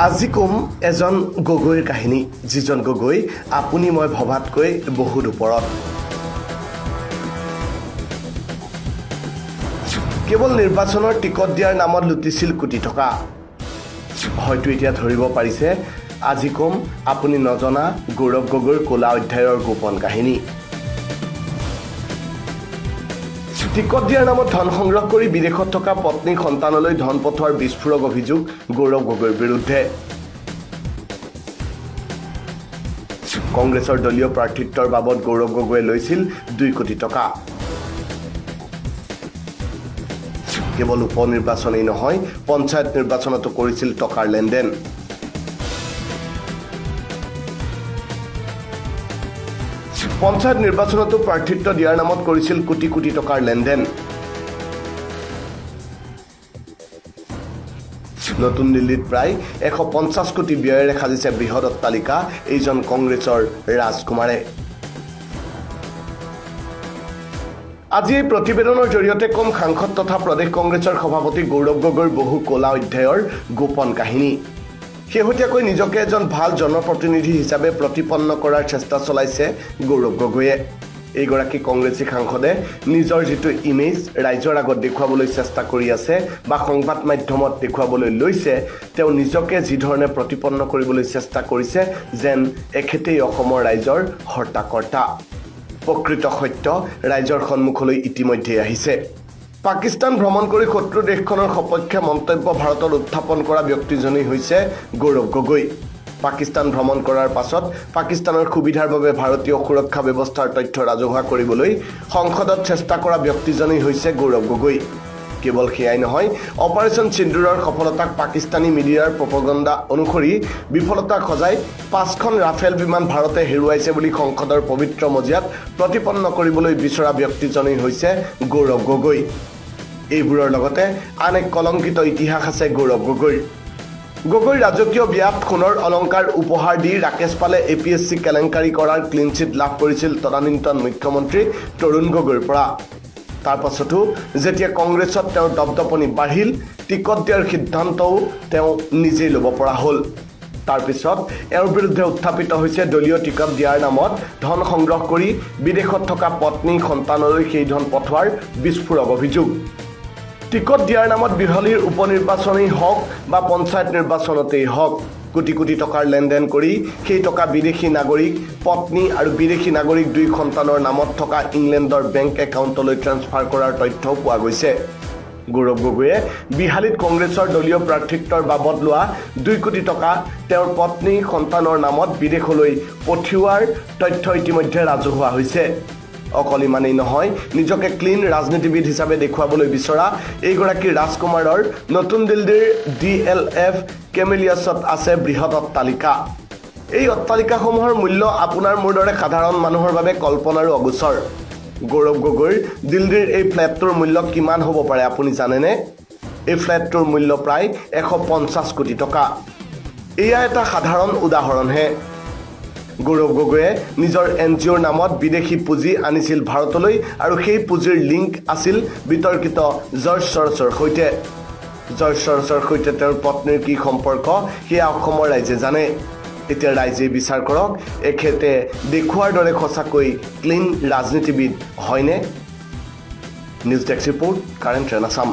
আজি কম এজন গগৈৰ কাহিনী, যিজন গগৈ আপুনি মই ভবাতকৈ বহুত ওপৰত। কেৱল নিৰ্বাচনৰ টিকট দিয়াৰ নামত লুটিছিল কোটি টকা। হয়তো এতিয়া ধৰিব পাৰিছে, আজি কম আপুনি নজনা গৌৰৱ গগৈৰ ক'লা অধ্যায়ৰ গোপন কাহিনী। টিকট দিয়াৰ নামত ধন সংগ্ৰহ কৰি বিদেশত থকা পত্নী সন্তানলৈ ধন পঠোৱাৰ বিস্ফোৰক অভিযোগ গৌৰৱ গগৈৰ বিৰুদ্ধে। কংগ্ৰেছৰ দলীয় প্ৰাৰ্থিত্বৰ বাবদ গৌৰৱ গগৈয়ে লৈছিল 2 কোটি টকা। কেৱল উপ নিৰ্বাচনেই নহয়, পঞ্চায়ত নিৰ্বাচনতো কৰিছিল টকাৰ লেনদেন। পঞ্চায়ত নিৰ্বাচনতো প্ৰাৰ্থিত্ব দিয়াৰ নামত কৰিছিল কোটি কোটি টকাৰ লেনদেন। নতুন দিল্লীত প্ৰায় 150 কোটি ব্যয়েৰে সাজিছে বৃহৎ অট্টালিকা এইজন কংগ্ৰেছৰ ৰাজকুমাৰে। আজি এই প্ৰতিবেদনৰ জৰিয়তে কম সাংসদ তথা প্ৰদেশ কংগ্ৰেছৰ সভাপতি গৌৰৱ গগৈৰ বহু ক'লা অধ্যায়ৰ গোপন কাহিনী। শেহতীয়াকৈ নিজকে এজন ভাল জনপ্ৰতিনিধি হিচাপে প্ৰতিপন্ন কৰাৰ চেষ্টা চলাইছে গৌৰৱ গগৈয়ে। এইগৰাকী কংগ্ৰেছী সাংসদে নিজৰ যিটো ইমেজ ৰাইজৰ আগত দেখুৱাবলৈ চেষ্টা কৰি আছে বা সংবাদ মাধ্যমত দেখুৱাবলৈ লৈছে, তেওঁ নিজকে যিধৰণে প্ৰতিপন্ন কৰিবলৈ চেষ্টা কৰিছে যেন এখেতেই অসমৰ ৰাইজৰ হৰ্তাকৰ্তা। প্ৰকৃত সত্য ৰাইজৰ সন্মুখলৈ ইতিমধ্যেই আহিছে। পাকিস্তান ভ্ৰমণ কৰি শত্ৰু দেশখনৰ সপক্ষে মন্তব্য ভাৰতত উত্থাপন কৰা ব্যক্তিজনেই হৈছে গৌৰৱ গগৈ। পাকিস্তান ভ্ৰমণ কৰাৰ পাছত পাকিস্তানৰ সুবিধাৰ বাবে ভাৰতীয় সুৰক্ষা ব্যৱস্থাৰ তথ্য ৰাজহুৱা কৰিবলৈ সংসদত চেষ্টা কৰা ব্যক্তিজনেই হৈছে গৌৰৱ গগৈ। কেৱল সেয়াই নহয়, অপাৰেশ্যন সিন্দুৰৰ সফলতাক পাকিস্তানী মিডিয়াৰ প্ৰপগণ্ডা অনুসৰি বিফলতা সজাই 5খন ৰাফেল বিমান ভাৰতে হেৰুৱাইছে বুলি সংসদৰ পবিত্ৰ মজিয়াত প্ৰতিপন্ন কৰিবলৈ বিচৰা ব্যক্তিজনেই হৈছে গৌৰৱ গগৈ। এইবোৰৰ লগতে আন এক কলংকিত ইতিহাস আছে গৌৰৱ গগৈৰ। গগৈৰ ৰাজকীয় বিয়াত সোণৰ অলংকাৰ উপহাৰ দি ৰাকেশ পালে APSC কেলেংকাৰী কৰাৰ ক্লিন চিট লাভ কৰিছিল তদানীন্তন মুখ্যমন্ত্ৰী তৰুণ গগৈৰ পৰা। তাৰ পাছতো যেতিয়া কংগ্ৰেছত তেওঁৰ দপদপনি বাঢ়িল, টিকট দিয়াৰ সিদ্ধান্তও তেওঁ নিজেই ল'ব পৰা হ'ল। তাৰপিছত এওঁৰ বিৰুদ্ধে উত্থাপিত হৈছে দলীয় টিকট দিয়াৰ নামত ধন সংগ্ৰহ কৰি বিদেশত থকা পত্নী সন্তানলৈ সেই ধন পঠোৱাৰ বিস্ফোৰক অভিযোগ। টিকট দিয়াৰ নামত বিহালীৰ উপ নিৰ্বাচনেই হওক বা পঞ্চায়ত নিৰ্বাচনতেই হওক, কোটি কোটি টকাৰ লেনদেন কৰি সেই টকা বিদেশী নাগৰিক পত্নী আৰু বিদেশী নাগৰিক 2 সন্তানৰ নামত থকা ইংলেণ্ডৰ বেংক একাউণ্টলৈ ট্ৰেন্সফাৰ কৰাৰ তথ্যও পোৱা গৈছে। গৌৰৱ গগৈয়ে বিহালীত কংগ্ৰেছৰ দলীয় প্ৰাৰ্থিত্বৰ বাবদ লোৱা 2 কোটি টকা তেওঁৰ পত্নী সন্তানৰ নামত বিদেশলৈ পঠিওৱাৰ তথ্য ইতিমধ্যে ৰাজহুৱা হৈছে। অকল ইমানেই নহয়, নিজকে ক্লিন ৰাজনীতিবিদ হিচাপে দেখুৱাবলৈ বিচৰা এইগৰাকী ৰাজকুমাৰৰ নতুন দিল্লীৰ DLF কেমেলিয়াছত আছে বৃহৎ অট্টালিকা। এই অট্টালিকাসমূহৰ মূল্য আপোনাৰ মোৰ দৰে সাধাৰণ মানুহৰ বাবে কল্পনাৰো অগোচৰ। গৌৰৱ গগৈৰ দিল্লীৰ এই ফ্লেটটোৰ মূল্য কিমান হ'ব পাৰে আপুনি জানেনে? এই ফ্লেটটোৰ মূল্য প্ৰায় 150 কোটি টকা। এয়া এটা সাধাৰণ উদাহৰণহে। গৌৰৱ গগৈয়ে নিজৰ NGOৰ নামত বিদেশী পুঁজি আনিছিল ভাৰতলৈ আৰু সেই পুঁজিৰ লিংক আছিল বিতৰ্কিত জৰ্জ চৰছৰ সৈতে। জৰ্জ চৰছৰ সৈতে তেওঁৰ পত্নীৰ কি সম্পৰ্ক সেয়া অসমৰ ৰাইজে জানে। এতিয়া ৰাইজে বিচাৰ কৰক, এখেতে দেখুৱাৰ দৰে সঁচাকৈ ক্লিন ৰাজনীতিবিদ হয়নে? News desk report, current train Assam.